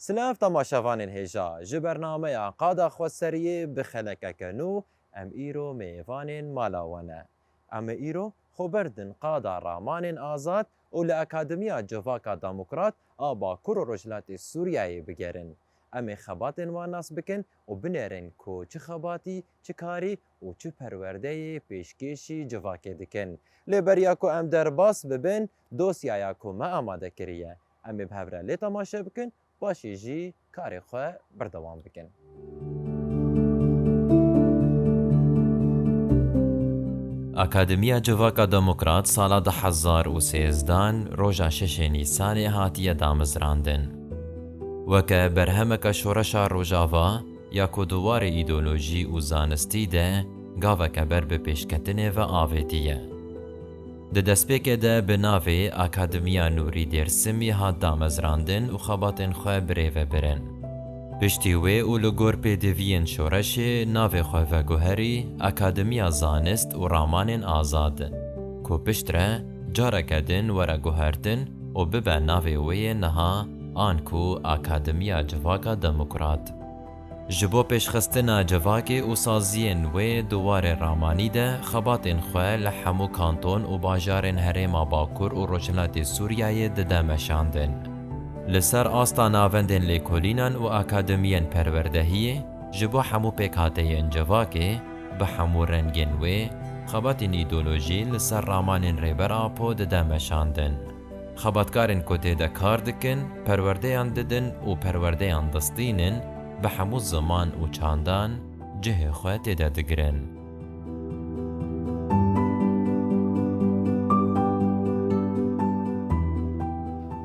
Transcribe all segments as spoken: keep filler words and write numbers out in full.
Silav temaşevanên hêja, ji bernameya Qada Xweseriyê bi xelekeke nû em îro mêvanên mala we ne. Em ê îro xwe berdin qada ramanên azad û li Akademiya Civaka Demokrat a Bakur û Rojhilatê Sûriyeyê bigerin. Em ê xebatên wan nas bikin û binêrin ku çi xebatî, çi karî û çi perwerdeyê pêşkêşî civakê dikin. Lê beriya ku em derbas bibin, dosyaya ku me amade kiriye, em ê bi hev re lê temaşe bikin, paşê jî karê xwe berdewam bikin. Akademiya Civaka Demokrat sala du hezar û sêzdan roja şeşê Nîsanê hatiye damezrandin. Weke berhemeke şoreşa Rojava ya ku di warê îdeolojî û zanistî de gaveke ber bi pêşketinê ve avêtiye. Di destpêkê de bi navê Akademiya Nûrî Dêrsimî hat damezrandin û xebatên xwe bi rê ve birin. Piştî wê û li gor pêdiviyên şoreşê navê xwe veguherî Akademiya Zanist û Ramanên Azad, ku piştre careke din were guhertin û bibe navê wê yê niha, anku Akademiya Civaka Demokrat. Ji bo pêşxistina civakê û saziyên wê di warê ramanî de xebatên xwe li hemû kanton û bajarên Herêma Bakur û Rojhilatê Sûriyeyê dide meşandin. Li ser asta navendên lêkolînan û akademiyên perwerdehiyê ji bo hemû pêkhateyên civakê, bi hemû rengên wê, xebatên îdeolojî li ser ramanên Rêber Apo dide meşandin. Xebatkarên ku tê de kar dikin, perwerdeyan didin û perwerdeyan distînin, bi hemû ziman û çandan cihê xwe tê de digirin.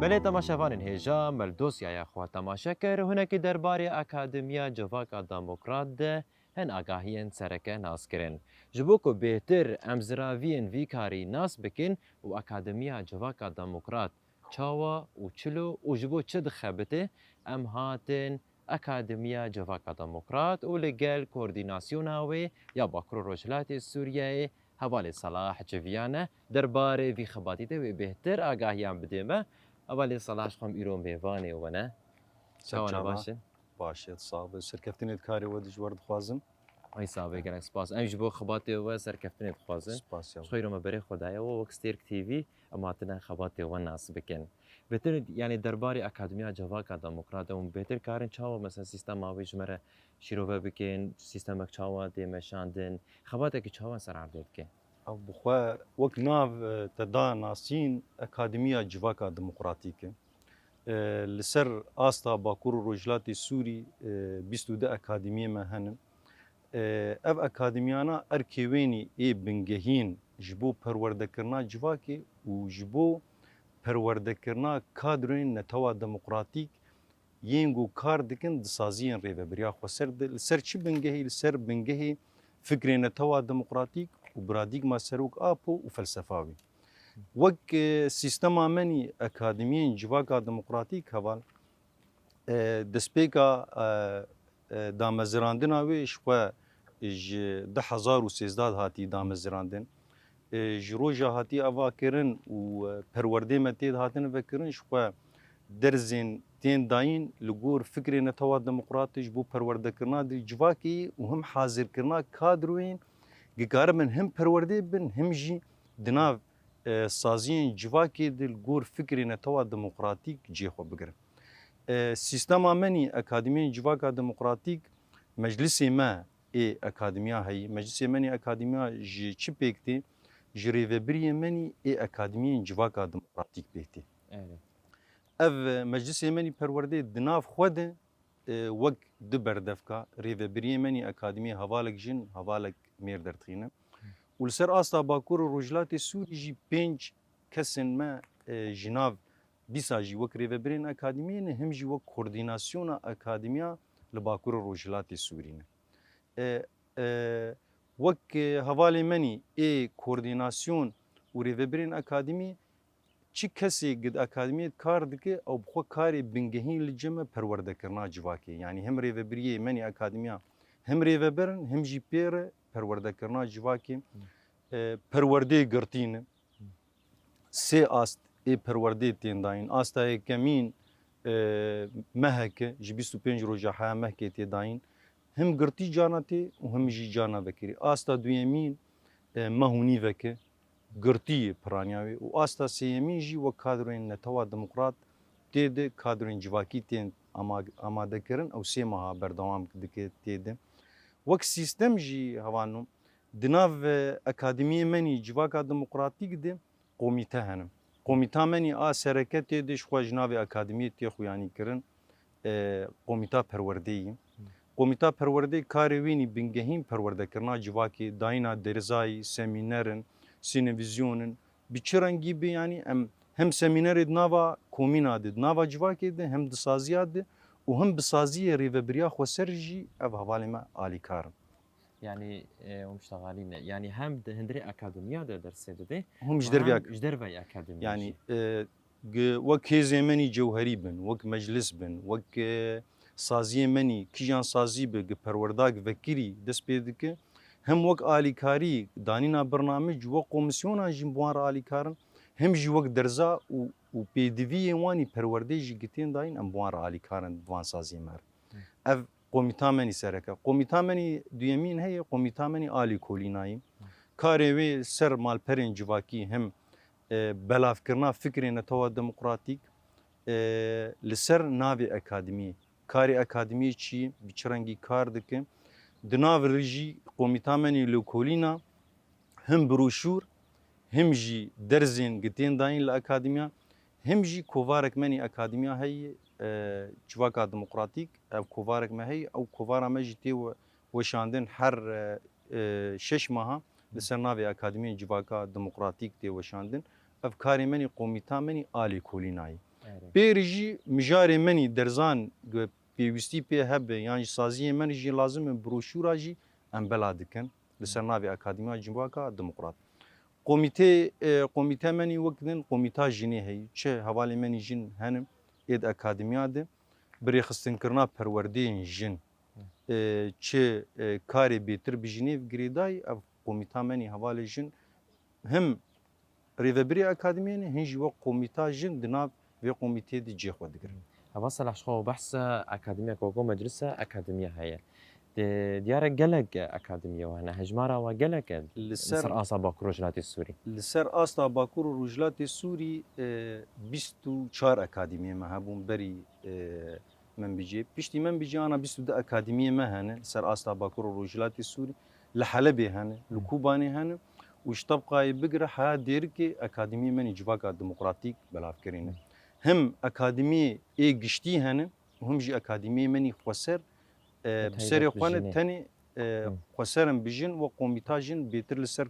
Belê temaşevanên hêja, me li dosyaya xwe temaşe kir, hinekî derbarê Akademiya Civaka Demokrat de hin agahiyên sereke nas kirin. Ji bo ku bêhtir em ziraviyên vî karî nas bikin û Akademiya Civaka Demokrat çawa û çilo û ji bo çi dixebite, em hatin Akademiya Civaka Demokrat û li gel koordînasyona wê ya Bakur û Rojhilatê Sûriyeyê, Hevalê Selah civiyane derbarê vî xebatî de wê bêhtir agahiyan bidê me. Hevalê Selah, ji xwe em îro mêvanê we ne. Çawa ne, baş in? Baş e, sax be. Serkeftinê di karê we de ji we re dixwazim. Ay sax be, gelek spas. Em ji bo xebatê we serkeftinê dixwazin. Spas ya. Ji xwe îro me berê xwe daye we, wek Stêrk T V em hatine xebatê we nas bikin. Bêhtir, yanî derbarê Akademiya Civaka Demokrat em bêhtir karin çawa mesela sîstema wê ji me re şîrove bikin, sîstemek çawa tê meşandin, xebatekî çawa ser erdê dike? Ev bi xwe wek nav, e, te da nasîn, Akademiya Civaka Demokratîk e. E, li ser asta Bakur û Rojhilatê Sûrî, e, bîst û du akademiyê me hene. E, ev akademiyana erkê wênî ê bingehîn ji bo perwerdekirina civakê û ji bo perwerdekirina kadroyên netewa demokratîk yên ku kar dikin di saziyên rêvebiriya xweser de. Li ser çi bingehî? Li ser bingehê fikrê netewa demokratîk û paradîgma Serok Apo û felsefa wî. Wek, e, sîstema menî akademiyên civaka demokratîk heval, e, destpêka, e, e, damezirandina wê ji xwe ji du hezar û sêzdeh hatî damezirandin. E, ji roja hatî ava kirin û, e, perwerdê me tê de hatin vekirin, ji xwe derzên tên dayîn li gor fikrê netewa demokratî ji bo perwerdekirina di civakê û him hazirkirina kadroyên ku karibin him perwerdê bin, him jî di nav, e, saziyên civakê de li gor fikrê netewa demokratîk cihê xwe bigirin. E, sîstema menî akademiyên civaka demokratîk, meclisê me ê akademiya heyî. Meclisê menî akademiya ji çi pêk tê? Ji rêvebiriyê menî ê akademiyên civaka demokratîk pêk tê. Erê. Ev, e, meclisê menî perwerdê di nav xwe de, e, wek du berdevka, rêvebiriyê menî akademiyê hevalek jin, hevalek mêr derdixîne. Û li ser asta Bakur û Rojhilatê Sûrî jî pênc kesên me, e, ji nav dîsa jî wek rêvebirên akademiyê ne, him jî wek koordînasyona akademiya li Bakur û Rojhilatê Sûrî ne. E, e, wek, e, hevalê menî ê koordînasyon û rêvebirên akademî, çi kesê ku di akademiyê de kar dike, ew bi xwe karê bingehîn li cem e perwerdekirina civakê. Yanî hem rêvebiriyê menî akademiya, hem rêvebir in, hem jî pê re perwerdekirina civakê, e, perwerdeyê girtî ne. Sê ast ê perwerdê tên dayîn. Asta yekemîn, e, meheke, ji bîst û pênc roja heya mehkê tê dayîn, him girtî carna tê û him jî carna vekirî. Asta duyemîn, e, meh û nîveke girtî ye piraniya wê û asta sêyemîn jî wek kadroyên Netewa Demokrat tê de, kadroyên civakî tên ama-, amadekirin, ew sê meha berdewam dike tê de. Wek sîstem jî hevalno, di nav, e, akademiyê menî civaka demokratîk de komîte hene. Komîta menî a sereke tê de ji xwe ji navê akademiyê tê xuyanî kirin, e, komîta perwerdeyî. Komîta perwerdeyî karê wînî bingehîn perwerdekirina civakê, dayîna derzayî, semînerin, sînevîzyonin, bi çi rengî be, yanî em hem semînerê di nava komîna de, di nava civakê de, hem di saziya de û hem bi saziyê rêvebiriya xweser jî ev hevalê me alîkar in. Yanî, e, hûn ştaxalî ne. Yanî hem di hundirê akademiya de dersê dide, Hûn ji û dervê hem ak- ji derveyî akademiyê Yanî, jî. e, gi-, wek hêzê menî cewherî bin, wek meclis bin, wek, e, saziyê menî, kîjan sazî bi, gi perwerdak vekirî dest pê dike, hem wek alîkarî danîna birnamij, wek komîsyonan jî bi wan re alîkar in, hem jî wek derza û, û pêdiviyê wanî perwerdê jî gi tên dayîn, em bi wan re alîkar in, bi van saziyê me re. Ev komîta menî sereke. Komîta menî duyemîn heye, komîta menî alîkolînayî. Karê wê ser malperên civakî hem, e, belavkirina fikrê Netewa Demokratîk, e, li ser navê akademiyê. Karê akademiyê çi ye? Bi çi rengî kar dike? Di nav re jî komîta menî lêkolîna him broşûr, him jî derzên gi tên dayîn li akademiya, him jî kovarek menî akademiya heye, e, civaka demokratîk, ev kovarek me heye, ew kovara me jî tê we-, weşandin her, e, e, şeş meha li ser navê Akademiyên Civaka Demokratîk tê weşandin. Ev karê menî komîta menî a lêkolînayî. Erê. Pêrî jî mijarê menî derzan gi pêwîstî pê hebe yan jî saziyê menî jî lazim in broşûra jî em bela dikin. Li ser navê Akademiya Civaka Demokrat. Komîtê, e, komîte menî wek din, komîta jinê heyî. Çi hevalê menî jin henin ê di akademiya de bi rêxistinkirina perwerdeyên jin, e, çi, e, karê bêtir bi jinê girêdayî, ev komîta menî hevalê jin him rêvebirê akademiyê ne, hin jî wek komîta jin di nav vê komîteyê de cihê xwe digirin. Heva Selah, ji xwe behsa akademiya ku wek meclisa akademiya heye. Di diyare gelek akademiya we hene, hejmara we gelek e Li li ser ser asa Bakur Rojhilatê Sûrî. Li ser asta Bakur û Rojhilatê Sûrî, e, bîst û çar akademiyê me hebûn berî, e, Minbicê. Piştî Minbicê ana bîst û du akademiyê me hene li ser asta Bakur û Rojhilatê Sûrî. Li Helebê hene, li Kobanê hene û ji tebqayê bigire heya Dêrikê akademiyê menî civaka demokratîk belavkirî ne. Him akademiyê ê giştî hene û him jî akademiyê menî xweser, e, bi serê xwe ne, tenê, e, xweser in bi jin wek komîta jin bêtir li ser,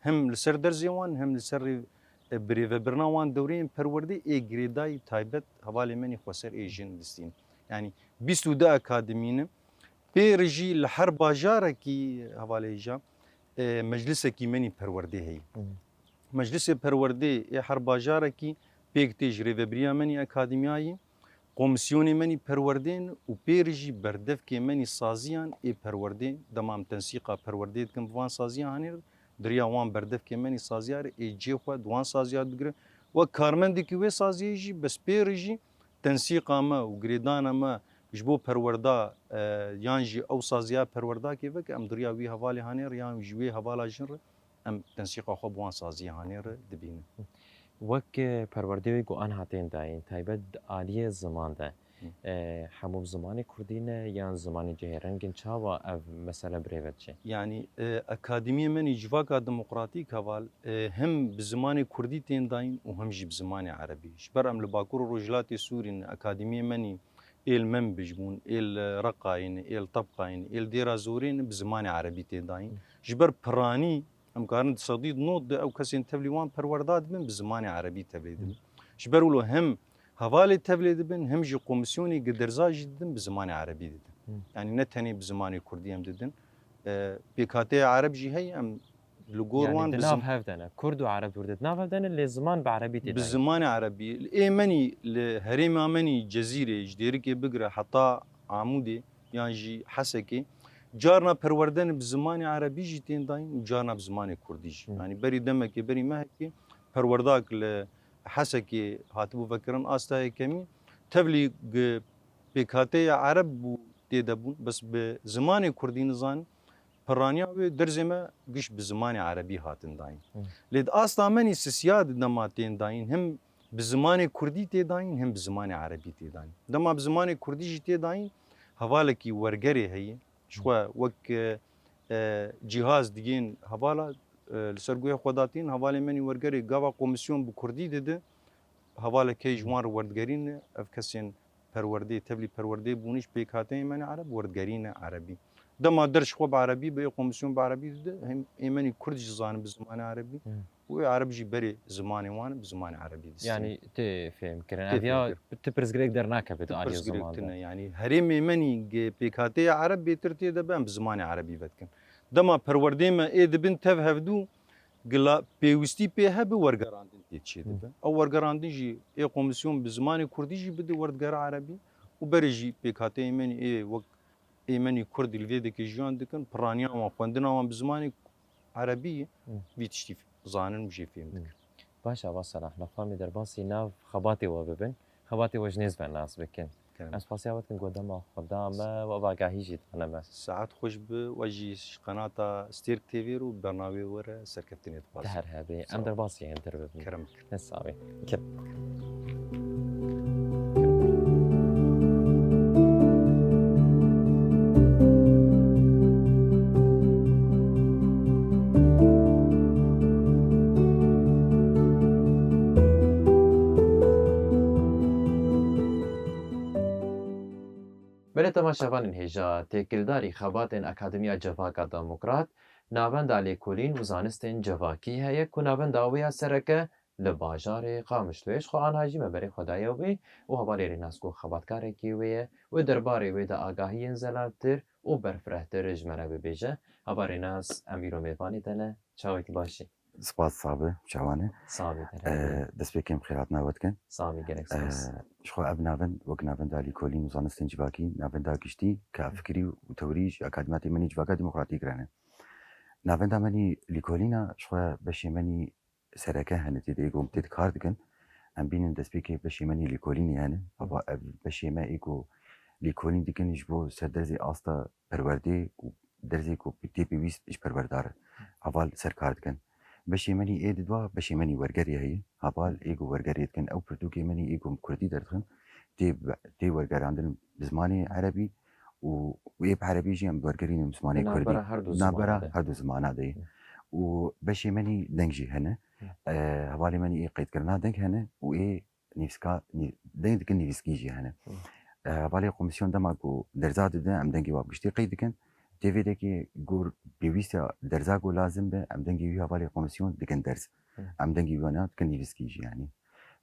him li ser derzê wan, him li ser rê-, e, birêvebirina wan dewreyên perwerdê ê girêdayî taybet hevalê menî xweser ê jin distîn. Yanî bîst û du akademî ne. Pêr jî li her bajarekî hevalê hêja, e, meclisekî menî perwerdê heye. Meclisê perwerdê ê her bajarekî pêk tê ji rêvebiriya menî akademiyayê, komîsyonê menî perwerdên û pêr jî berdevkê menî saziyan ê perwerdê, dema em tensîqa perwerdê dikin bi van saziya hanê re, di riya wan berdevkê menî saziya re ê cihê xwe di wan saziya digire. Wek karmendekî wê saziyê jî, bes pêr jî tensîqa me û girêdana me ji bo perwerda, e, yan jî ew saziya perwerdakê veke, em di riya wî hevalê hanê re yan ji wê hevala jin re em tensîqa xwe bi wan saziyê hanê re dibînin. Wek, e, perwerdê wê ku anha tên dayîn, taybet di aliyê ziman de, Hı. e, hemû bi zimanê kurdî ne yan zimanê cihê rengin, çawa ev mesele bi rê ve diçe? Yanî, e, akademiyê menî civaka demokratîk heval, e, him bi zimanê kurdî tên dayîn û him jî bi zimanê erebî. Ji ber em li Bakur û Rojhilatê Sûrî ne, akademiyê menî ê li Menbij bûn, ê li Reqayê ne, ê li Tebqayê ne, ê li Dêra Zorê ne, bi zimanê erebî tê dayîn. Hı. Ji ber piranî em karin di sedî nod de ew kesên tevlî wan perwerda dibin, bi zimanê erebî tevlê dibin. Hı. Ji ber wilo hem hevalê tevlê dibin, hem jî komîsyonê gi derza jî didin, bi zimanê erebî didin. Hı. Yanî ne tenê bi zimanê kurdî em didin. E, pêkhateyê ereb jî heye, em li gor Yanî wan di bi nav zim- hev de ne. Kurd û ereb dûr de di nav hev de ne, lê ziman bi erebî tê Bi dayîn. zimanê erebî. Ê menî li herêma menî Cezîrê, ji Dêrikê bigire heta Amûdê yan jî Hesekê, carna perwerdene bi zimanê erebî jî tên dayîn û carna bi zimanê kurdî jî. Hı. Yanî berî demekê, berî mehekê perwerdak li Hesekê hatibû vekirin asta yekemî, tevlî gi pêkhateya Ereb bû tê de bûn, bes bi zimanê Kurdî nizanin, piraniya wê dersê me giş bi zimanê Erebî hatin dayîn. Hı. Lê di asta me nî sisiya di dema tên dayîn, him bi zimanê Kurdî tê dayîn, him bi zimanê Erebî tê dayîn. Dema bi zimanê Kurdî jî tê dayîn, hevalekî wergerê heye. Ji xwe wek, e, e, cîhaz digên hevala, e, li ser guhê xwe datîn, hevalê me nî wergerê gava komîsyon bi Kurdî dide, hevalek heye ji wan re werdigerîne, ev kesên perwerdê, tevlî perwerdê bûne ji pêkhateyên me ne Ereb, werdigerîne Erebî. Dema der ji xwe bi Erebî be, ê komîsyon bi Erebî dide, hem ê me nî Kurd jî zanin bi zimanê Erebî. Hı. Û ê Ereb jî berê zimanê wan bi zimanê Erebî distînin. Yanî tê fêhm kirin. Tê Ev ya fêhm kirin. Ti pirsgirêk dernakeve di Tu aliyê pirsgirêk ziman de. tune, yanî herêmê me nî ge pêkhateya Ereb bêtir tê de be, em bi zimanê Erebî vedikin. Dema perwerdê me ê dibin tev hevdû, gila pêwîstî pê hebe wergerandin tê çêdibe. Hı. Ew wergerandin jî ê komîsyon bi zimanê Kurdî jî bide werdigera Erebî û berê jî pêkhateyê me nî ê wek ê me nî Kurd li vê deke jiyan dikin, piraniya wan, xwendina wan bi zimanê Erebî ye, Hı. vî tiştî zanin û jê fêm Hı. dikin. Baş e, Ava Selah, lafan me derbasî nav xebatê we bibin, xebatê we ji nêz ve nas bikin. Kerem. Ez spasiya we dikim ku dema xwe da me û ev agahî jî dane me. Saet xweş bi, we jî ji qenata Stêrk T V re û bernameyê we re serkeftinê dixwazim. Te her hebî. Sağ Em ol. derbasî hêntir bibin. Kerem. Te sağ bî. Kerem. Belê temaşevanên hêja, têkildarî xebatên Akademiya Civaka Demokrat, Navenda Lêkolîn û Zanistên Civakî heye ku navenda wê ya sereke li bajarê Qamişloyê ji xwe aniha jî me berê xwe daye wê û hevalê Rênas ku xebatkarekî wê ye û derbarê wê de agahiyên zelaltir û berfirehtir ji me re bibêje. Heval Rênas, em îro mêvanê te ne, çawekî baş î? Spas, sabe, çawane. Sabe, Ee, destpêkê em xêrhatina we dikin. Sabe, gelek spas. Ee, ji xwe ev navend, wek navenda lîkolîn û zanistên civakî, navenda giştî, ka Hı. fikrî û tewrî ji Akademiya Têmenî Civaka Demokratîk re ne. Navenda me nî lîkolîna, ji xwe beşê me nî sereke hene, tê de êgo tê de kar dikin. Em bînin destpêkê beşê me nî lîkolînê hene. Hava ev beşê me êgo lîkolîn dikin ji bo ser derzê asta perwerdê û derzê ku tê pêwîst ji perwerdar e. Heval ser kar dikin. Beşê me nî ê didwa, beşê me nî wergerê heye. Heval êgo wergerê dikin. Ew pirtûkê me nî êgo kurdî derdixin. Tê, tê wergerandin bi zimanê erebî û ê bi erebî jî em wergerînin bi zimanê Di kurdî. navbera her du Di navbera zimana de. her du zimana de ye. Hı. Û beşê me nî deng jî hene. Hı. E, hevalê me nî ê qeydkirina deng hene û ê nivîska-, nî-, deng dikin nivîskî jî hene. Hı. E, hevalê komîsyon dema ku derza dide, em dengê wa bi giştî qeyd dikin. Tê vê dekê gor pêwîstiya derza ku lazim be, em dengê wî hevalê komîsyon dikin derz. Hı. Em dengê wî wana dikin nivîskî jî, yanî.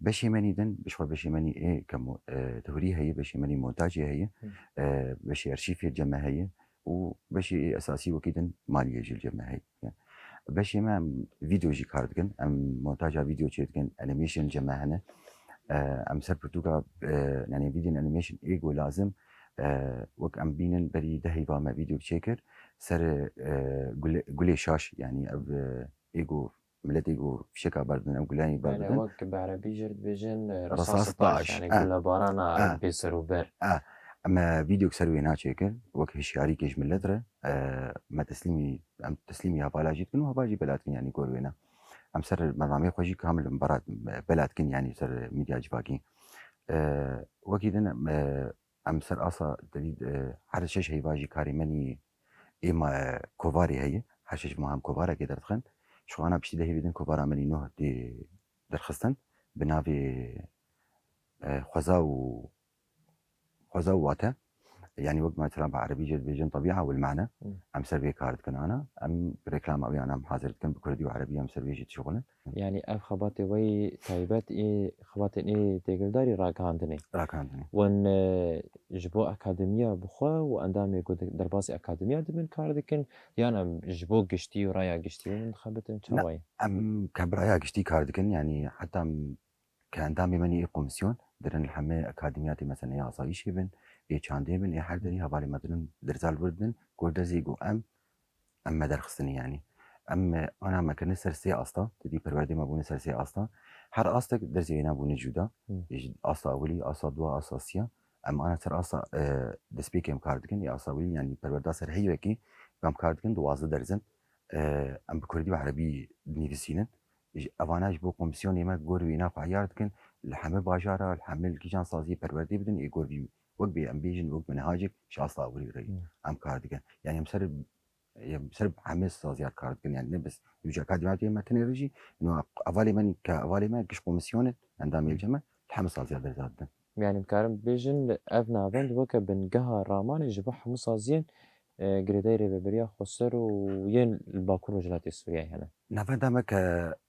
Beşê me nî din, bi xwe beşê me nî ê ke mo-, e, teorî heye, beşê me nî montajê heye, Hı. e, beşê arşîfê cem me heye û beşê ê esasî wekî din maliyê jî li cem me heye. Beşê me em vîdeo jî kar dikin, em montaja vîdeo çê dikin, animation cem me hene. E, em ser pirtûka, e, yanî vîdeo animation ê ku lazim, e, wek em bînin berî deh heyva me vîdeo çêkir, ser, e, gulê, gulê şaş, yanî ev, e, ê ku miletê ku fişeka berdin, ew guleyanî Yani berdin. wek bi erebî jî dibêjin, e, Resas resas taş, taş, yani e. gulebarana E. bê ser û ber. E, em, e, vîdeok ser wê naçêkir, wek hişyarîkê ji milet re, e, me teslîmî, em teslîmî hevala jî dikin û heval jî bela dikin, yani gor wêna. Em ser bernameyê xwe jî kamil em bera-, bela dikin, yani ser medya civakî. E, wekî din, e, Em ser asa derî, e, her şeş heyva jî karê me nî ê ma, e, kovarê heye. Her şeş ma hem kovarekê derdixin. Ji xwe ana piştî dehê bidin kovara me nî noh tê derxistin. Bi navê, e, xweza û, xweza û wate. Yanî wek mesela bi erebî jê dibêjin tebîa û mane. Hı. Em ser vê kar dikin ana. Em reklama wî ana em hazir dikin. Bi kurdî û erebî em ser vê jî dişuxulin. Yani ev xebatê we yî taybet ê xebatên ê têkildarî ragihandinê. Ragihandinê. Wan, e, ji bo akademiya bi xwe û endamê ku di-, derbasî akademiya dibin kar dikin, yan em ji bo giştî û raya giştî wê min dixebitin, Ne, çawa ye? Em ke bi raya giştî kar dikin, yani heta em ke endamê me nî ê komîsyon, dirin li hemê akademiya tê mesela ê asayîşê bin, ê çandê bin, ê her derî hevalê me dirin derza li wir didin, gor derzê ku em em me derxistinî, yanî. Em, e, ana me kirine ser sê asta, tedî perwerdê me bûne ser sê asta. Her astek dersê wêna bûne cuda. Hı. Ji asta ewilî, asta dua, asta siya. Em ana ser asta, e, destpêkê em kar dikin. Ê asta ewilî, yanî perwerda ser heyvekê, em kar dikin duwazdeh dersin. E, em bi kurdî û erebî dinivîsînin. Ji, evana ji bo komîsyonê me gor wêna xwe heyar dikin. Li hemî bajara, li hemî li kîjan saziyê perwerdê bidin, ê gor vî wek bê em bêjin, wek menhacek ji asta ewilî re Hmm. em kar dikin. Yanî em ser, em ser hemî saziyat kar dikin. Yanî ne bes dûca kadî me tê me tenê re jî, no, hevalê me ke hevalê me giş komîsyonê, endamê Hmm. ceme, li hemî saziyat derza didin. Yanî dikarin bêjin, ev navend weke bingeha ramanê ji bo hemû saziyên, e, girêdayî Rêveberiya Xweser û yên li Bakur Rojhilatê Sûriyeyê hene. Navenda me ke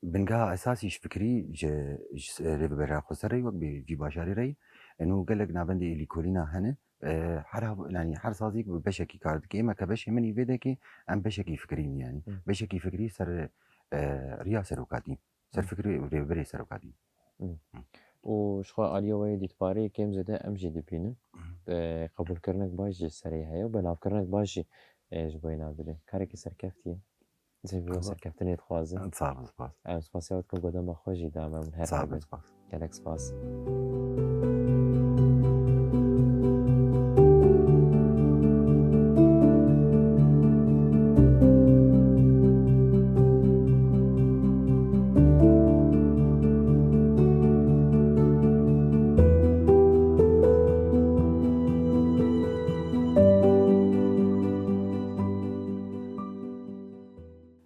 bingeha esasî ji fikirî ji, ji Rêveberiya Xweser re wek bê vî bajarê re ye. Eno gelek navendê lîkolîna hene. E, her hav-, yanî her sazîk bi beşekî kar dike. Ê me ke beşê min î vê dekê, em beşekî fikirî ne yanî. Hı. Beşekî fikirî ser, e, riya serokatî. Ser Hı. fikirî rêberê serokatî. Hı. Hı. Û ji xwe aliyê we yê dîtbarê kêm zêde em jî dibînin. Hı. E, qebûlkirinek baş jî serê heye û belavkirinek baş jî, e, ji bo yê nav dibe. Karekî serkeftî ye. Ji bo Qebûl. serkeftinê dixwazin. Sağ ol, spas. Em spasiya we dikin, godema xwe jî da me, hûn her Sağ ol, hebin. spas. Gelek spas.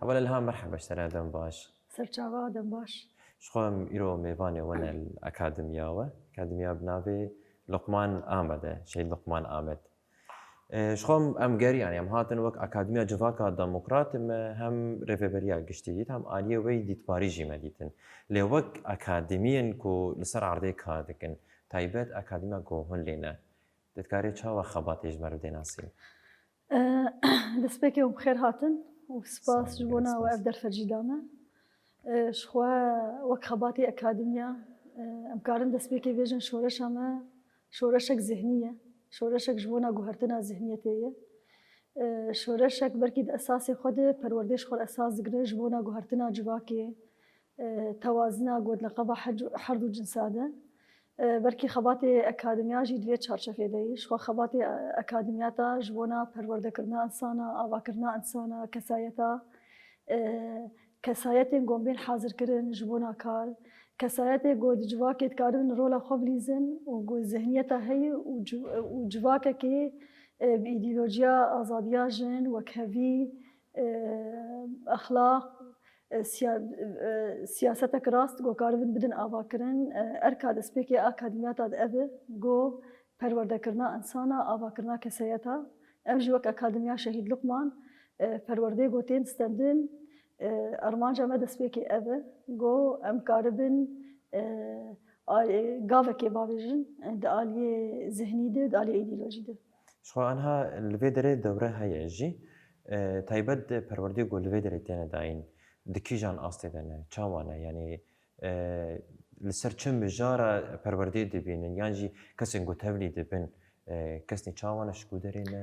Heval Elham, merheba ji te re, dem baş. Serçava, dem baş. Ji xwe em îro mêvanê we ne li akademiya we. Akademiya bi navê Luqman Amed e, Şehîd Luqman Amed. E, ji xwe em, em gerî, yanî em hatin wek Akademiya Civaka Demokrat me hem Rêveberiya Giştî dît, hem aliyê we yî dîtbarî jî me dîtin. Lê wek akademiyên ku li ser erdê kar dikin, taybet akademiya ku hûn lê ne, tu dikarî çawa xebatê ji me re bidê nasîn? E, destpêkê hûn bi xêr hatin û spas Sağ ol, ji bona we spas. ev derfet jî da me. E, ji xwe wek xebatê akademiya, e, em karin destpêkê bêjin şoreşa me, şoreşek zihnî ye. Şoreşek ji bona guhertina zihniyetê ye. E, şoreşek belkî di esasê xwe de perwerdê ji xwe re esas digire ji bona guhertina civakê, e, tewazina ku di nqaba her, her du cinsa de. E, belkî xebatê akademiya jî di vê çarçevê de ye. Ji xwe xebatê, e, akademiya ta ji bona perwerdekirina insana, avakirina insana, kesayeta, e, kesayetên ku em bên hazirkirin ji bona kar, kesayetê ku di civakê dikaribin rola xwe bilîzin û ku zihniyeta heye û civ-, û civakekê, e, bi îdeolojiya azadiya jin, wekhevî, e, exlaq, e, siya-, e, siyasetek rast ku karibin bidin avakirin. E, erka destpêkê akademiyata de ev e, ku perwerdekirina insana, avakirina kesayeta. Em jî wek Akademiya Şehîd Luqman, e, perwerdê ku tên stendin, e, armanca me destpêkê ev e, ku em karibin, e, a-, e, gavekê bavêjin, e, di aliyê zihnî de, di aliyê îdeolojî de. Ji xwe anha li vê derê dewre heye jî, e, taybet di perwerdê ku li vê derê têne dayîn, di kîjan astê de ne, çawa ne? Yanî, e, li ser çi mijara perwerdê dibînin, yan jî kesên ku tevlî dibin, e, kesnî çawa ne, ji ku derê ne?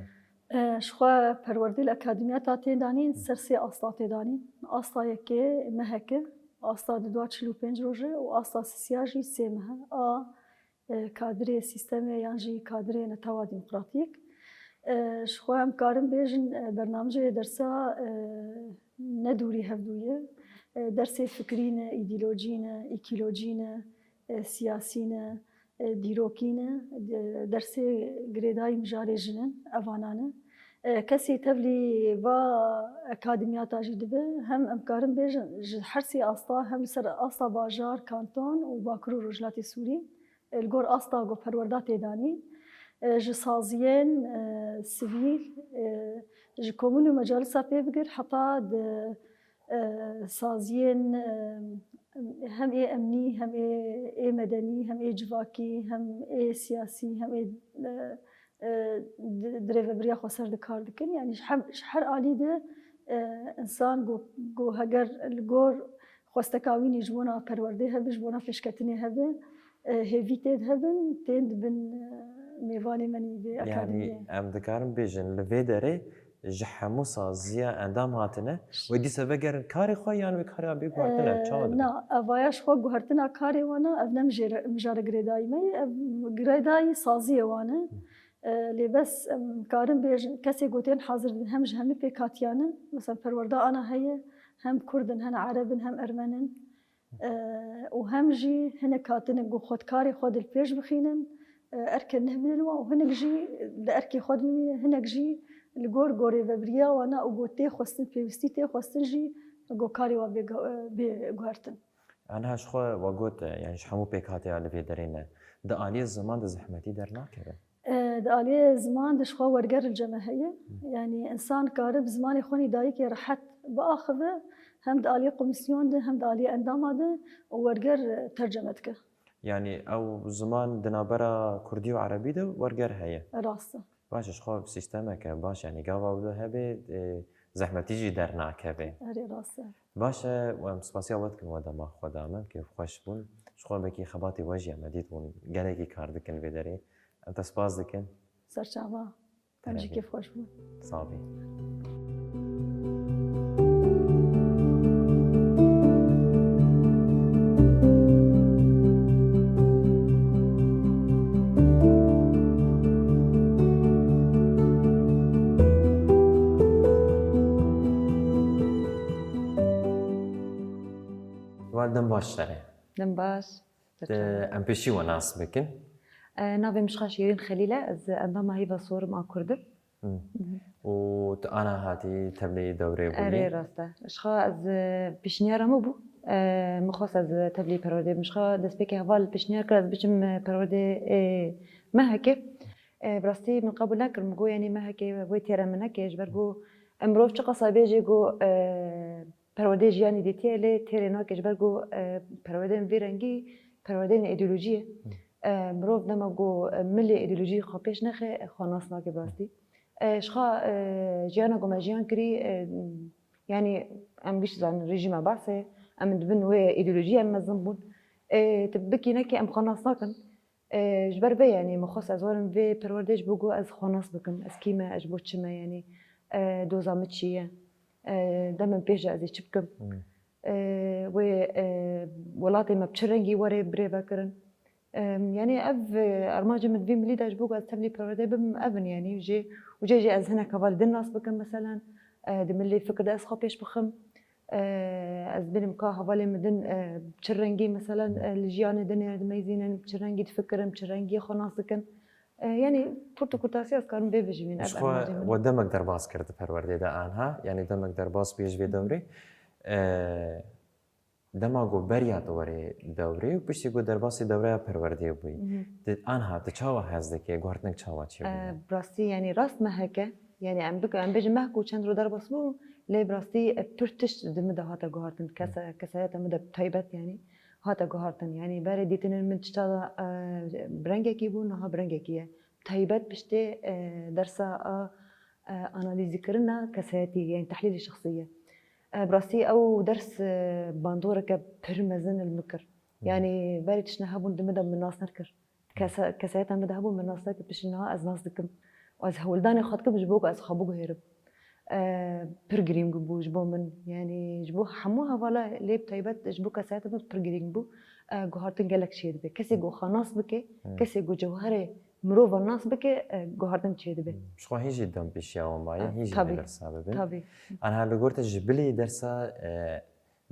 E, ji xwe perwerdê li akademiya ta tê danîn, ser sê asta tê danîn. Asta yekê mehek e, asta di dua çil û pênc roj e û asta sisiya jî sê meh e. A, e, kadirê sîstemê yan jî kadirê netewa demokratîk. E, ji xwe em karin bêjin, e, bernamijê dersa, e, ne dûrî hevdû ye. E, dersê fikrî ne, îdeolojî ne, îkîlojî ne, e, siyasî ne, e, dîrokî ne, de-, dersê girêdayî mijarê jin in, evanan e. E, kesî tevlî va akademiyata jî dibe, hem em karin bêjin ji her sê asta, hem li ser asta bajar, kanton û Bakur û Rojhilatê Sûrî, e, li gor asta ku perwerda tê danîn, e, ji saziyên, e, sivîl, e, ji komûn û mecalisa pê bigir heta di, e, saziyên, e, hem ê emnî, hem ê, ê medenî, hem ê civakî, hem ê siyasî, hem ê, e, e, di, di rêvebiriya xweser de kar dikin. Yanî ji hem, ji her alî de, e, însan ku, ku heger li gor xwesteka wî nî ji bona perwerdê hebe, ji bona pêşketinê hebe, e, hêvî tê de hebin, tên dibin, e, mêvanê me nî vê Yanî akademiyê. em dikarin bêjin, li vê derê Ji hemû saziya endam hatine, wê dîsa vegerin karê xwe yan wê karê bê guhertine? Ee, Çawa dibe? Na, evaya ji xwe guhertina karê wan e, ev ne mijêre-, mijara girêdayî me ye, ev girêdayî saziyê wan e. Ee, lê bes em karin bêjin, kesê ku tên hazir dibin hem ji hemî pêkhatiyan in, mesela perwerda ana heye, hem kurd in, hem ereb in, hem ermen in. Û hem jî hinek hatine ku xwe di karê xwe de li pêş bixînin, erkên neh bidin wan û hinek jî di erkê xwe de bimînin, hinek jî li gor gorê vebiriya wan a û ku tê xwestin, pêwîstî tê xwestin jî ku karê wan bê gu-, bê guhertin. Aniha ji xwe we got, yani ji hemû pêkhatiya li vê derê ne. Di aliyê ziman de zehmetî dernakeve? E, di aliyê ziman de jixwe werger li cem me heye. Yanî însan kare bi zimanê xwe nî dayikê rehet biaxive, hem di aliyê komîsyon de, hem di aliyê endama de û werger, e, terceme dike. Yanî ew ziman di navbera kurdî û erebî de werger heye? Rast e. Baş e, jixwe sîstemeke baş, yanî gava wilo hebe, e, zehmetî jî dernakeve. Erê rast e. Baş e, em spasiya we dikin we dema xwe da me, kêfxweş bûn. Jixwe belkî xebatê we jî em dît hûn gelekî kar dikin vê derê. Em te spas dikin. Serçava. Em jî kêfxweş bûn. Sax bî. Wan dem baş serê. Dem baş. Em pêşî we nas bikin. Navê min jixwe Şêrîn Xelîl e, ez endama Heyva Sorim a Kurd im. Û tu ana hatî tevlî dewrê bûyî? Erê rast e. Jixwe ez pêşniyara min bû. Min xwest ez tevlî perwerdê bim. Jixwe destpêkê heval pêşniyar kir ez biçim perwerdê mehekê. Bi rastî min qebûl nekir. Min got, yanî mehekê wê têre min neke, ji ber ku mirov çiqasa bêjê ku perwerdeyê jiyanî dîtiye, lê têrê nake, ji ber ku, e, perwerdeyên vî rengî perwerdeyên îdeolojî ye. E, mirov dema ku, e, milê îdeolojî xwe pêş nexe, e, xwe nas nake bi rastî. E, ji xwe, e, jiyana ku me jiyan kirî, e, yanî em gişt zanin rejîma Baasê, em dibin wê îdeolojiyê em mezin bûn. E, tu bikî nekî em xwe nas nakin. E, ji ber vê, yanî, min xwest ez werim vê perwerdê ji bo ku ez xwe nas bikim. Ez kî me, ez ji bo çi me, yanî, e, doza min çi ye? E, demên pêş de ez ê çi bikim? E, wê, e, welatê me bi çi rengî were birêvekirin? E, yanî, ev, e, armancê min di vî milî de ji bo ku ez tevlî perwerdê bim, ev in, yanî, jê, û jê jî ez hinek heval din nas bikim, meselen, e, di milê fikir de ez xwe pêş bixim. E, ez bênim ka hevalên min din, e, çi rengî, meselen, e, li jiyanê dinê dimeyzînin, çi rengî difikirin, çi rengî xwe nas dikin. E, yanî kurt û kurtasî ez karim vê bijimîn. Ji xwe we demek derbas kir di perwerdê de anha, yanî demek derbas bûye ji vê dewrê. E, dema ku beriya tu werê dewrê û piştî ku derbasî dewreya perwerdê bûyî, tu anha tu çawa hez dike, guhertinek çawa çêbûye? E, bi rastî, yanî rast meheke. Yanî em bik-, em bêjin meh ku çend roj derbas bû, lê bi rastî, e, pir tişt di min de hate guhartin. Kesa-, kesayeta min de bi taybet, yanî hate guhartin. Yanî berê dîtinên min tişta, e, bi rengekî bû, niha bi rengekî ye. Bi taybet piştê, e, dersa a, e, analîzîkirina kesayetî, yanî tehlîlê şexsî ye. E, bi rastî ew ders, e, bandoreke pir mezin li min kir. Yanî berê tiştine hebûn di min de min nas nekir. Kesa-, kesayeta min de hebû, min nas nekir, piştî niha ez nas dikim. Û ez hewldanê xwe dikim ji bo ku ez xwe biguhêrim. E, pir girîng bû ji bo min. Yanî ji bo hemû hevala, lê bi taybet ji bo kesayeta min pir girîng bû. E, guhartin gelek çêdibe. Kesê ku xwe nas bike, kesê ku cewherê mirova nas bike, e, guhartin çêdibe. Ji xwe hîn jî dem pêşiya we maye, hîn jî bersa bibin. Tabî. Aniha li gor te ji bilî dersa, e,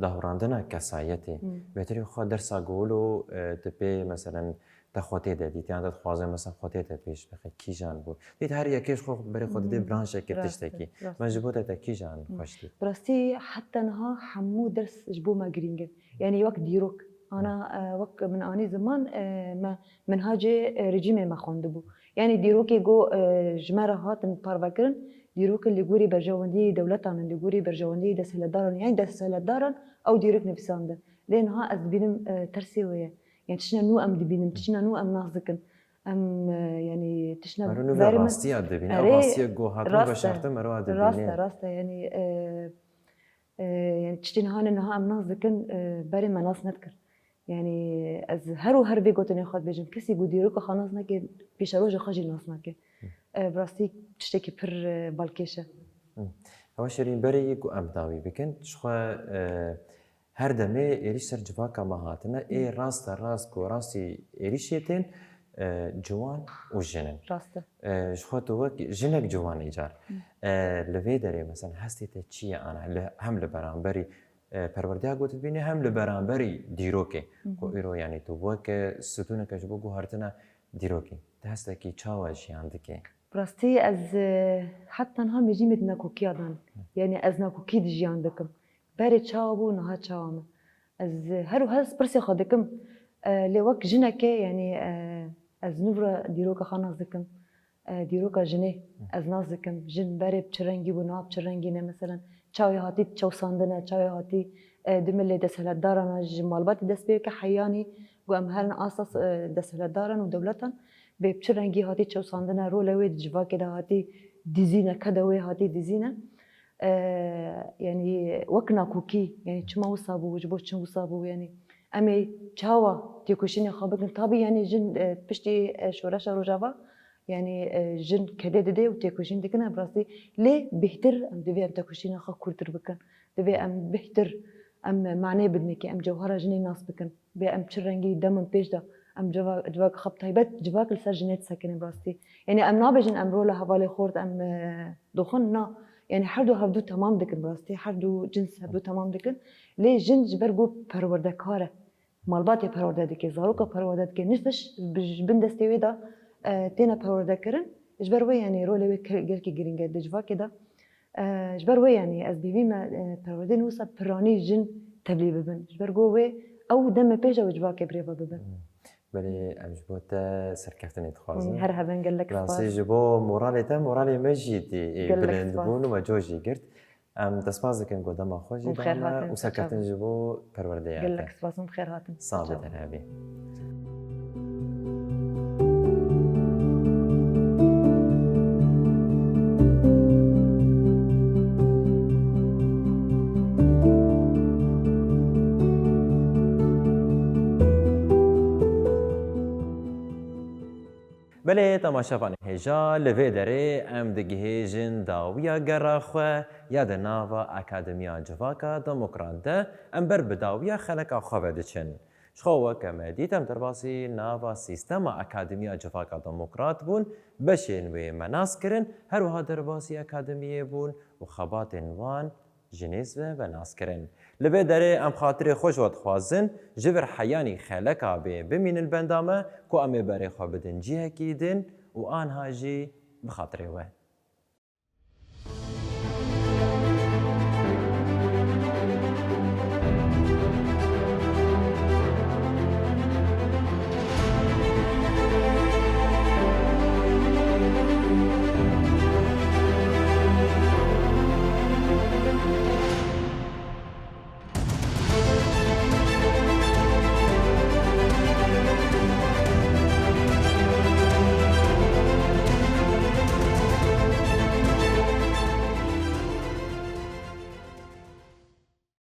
dahurandina kesayetê. Bêtirî xwe dersa ku wilo, e, tu pê, meselen, te xwe tê de dît, yan te dixwaze, mesela, xwe tê de pêş bixe, kîjan bû? Dît her yekê ji xwe berê xwe didê branşekê, tiştekî. Me ji bo te, te kîjan xweş dît? Bi rastî, heta niha hemû ders ji bo me girîng in. Yanî wek dîrok. Ana, e, wek min anî ziman, e, me, minhacê, e, rejîmê me xwendibû. Yanî dîrokê ku, e, ji me re hatin parvekirin, dîrokên li gorî berjewendiyê dewletan in, li gorî berjewendiyê desthilatdaran, yanî desthilatdaran ew dîrok nivîsandin. Lê niha ez dibînim, e, tersê wê ye. Yanî tiştine nû em dibînin, tiştine nû em nas dikin. Em, e, yanî tiştine... Mero nû vê rastiya dibîne, ew rastiya ku hatibû veşartin mero dibîne. Rast e, rast e, yanî, e, e, yanî tiştên hane niha em nas dikin, e, berê me nas nedikir. Yanî ez her û her vê gotinê xwe dibêjim, kesî ku dîroka xwe nas nake, pêşeroja xwe jî nas nake. E, bi rastî tiştekî pir, e, balkêş e. Ewa Şirîn, berê ku em dawî bikin, ji xwe, e, her demê êrîş ser civaka me hatine, ê raste rast ku rastî êrîşê tên, e, ciwan û jin in. Rast e. E, ji xwe tu wek jinek ciwan îcar. E, li vê derê mesela hestê te çi ye ana? Li, hem li beramberî, e, perwerdeya ku tu dibînî, hem li beramberî dîrokê. Ku îro, yanî tu wek, e, stûneke ji bo guhertina dîrokê, tu hestekî çawa jiyan dikî? Bi rastî ez, e, heta niha mêjîmê di nakokiya de ne. Yanî ez nakokî di jiyan dikim. Berê çawa bû, niha çawa me. Ez, e, her wiha ez pirsê xwe dikim. E, lê wek jinekê, yanî, e, ez nû re dîroka xwe nas dikim. E, dîroka jinê ez nas dikim. Jin berê bi çi rengî bû, niha bi çi rengî ne. Meselen, çawa hatî çewsandine, çawa hatî, e, di milê desthilatdaran, ji malbatê dest pê ke heyanî ku em herin asta, e, desthilatdaran û dewletan, bê bi çi rengî hatî çewsandine, role wê di civakê de hatî dizîne, keda wê hatî dizîne. E, yanî wek nakokî, yanî çima wisa bû, ji bo çi wisa bû, yanî em ê çawa têkoşînê xwe bikin? Tabî, yanî jin, e, piştî, e, şoreşa Rojava, yanî, e, jin kedê didê û têkoşîn dikine, bi rastî. Lê bêhtir em divê em têkoşîna xwe kûrtir bikin. Divê em bêhtir, em manê bidinekê, em cewhera jinê nas bikin. Bê em çi rengî demin pêş de, em civa-, civaka xwe bi taybet, civak li ser jinê disekinin bi rastî. Yanî em nabêjin em rola hevalê xort em, e, doxin, na. Yanî her du hevdu temam dikin bi rastî, her du cins hevdu temam dikin. Lê jin ji ber ku perwerdekar e, malbatê perwerde dike, zaroka perwerde dike, nifş bi, ji bin destê wê de, e, têne perwerde kirin. Ji ber wê, yanî rolê wê ke-, gelkî girîng e di civakê de. E, ji ber wê, yanî ez bêvî me, e, perwerdeyên wisa piranî jin tevlî bibin. Ji ber ku wê ew demê pêş ew civakê birêve bibin. Belê, em ji bo te serkeftinê dixwazin. Her heben, gelek spas. Rastî ji bo moralê te, moralê me jî tê, ê, bilind bûn û me coş jî girt. Em te spas dikin ku dema xwe jî da me û serkeftin ji bo perwerdeya te. Gelek spas û bi xêr hatin. Sax be, te hevî. Belê, temaşevanê hêja, li vê derê em digihêjin dawiya gera xwe ya di nava Akademiya Civaka Demokrat de em ber bi dawiya xeleka xwe ve diçin. Ji xwe weke me dît, em derbasî nava sîstema Akademiya Civaka Demokrat bûn, beşên wê me nas kirin, her wiha derbasî akademiyê bûn û xebatên wan ji nêz ve ve nas kirin. Li vê derê em xatirê xwe ji we dixwazin, ji vir heyanî xeleka bê bimînin benda me ku em ê berê xwe bidin cihekî din û anha jî bi xatirê we.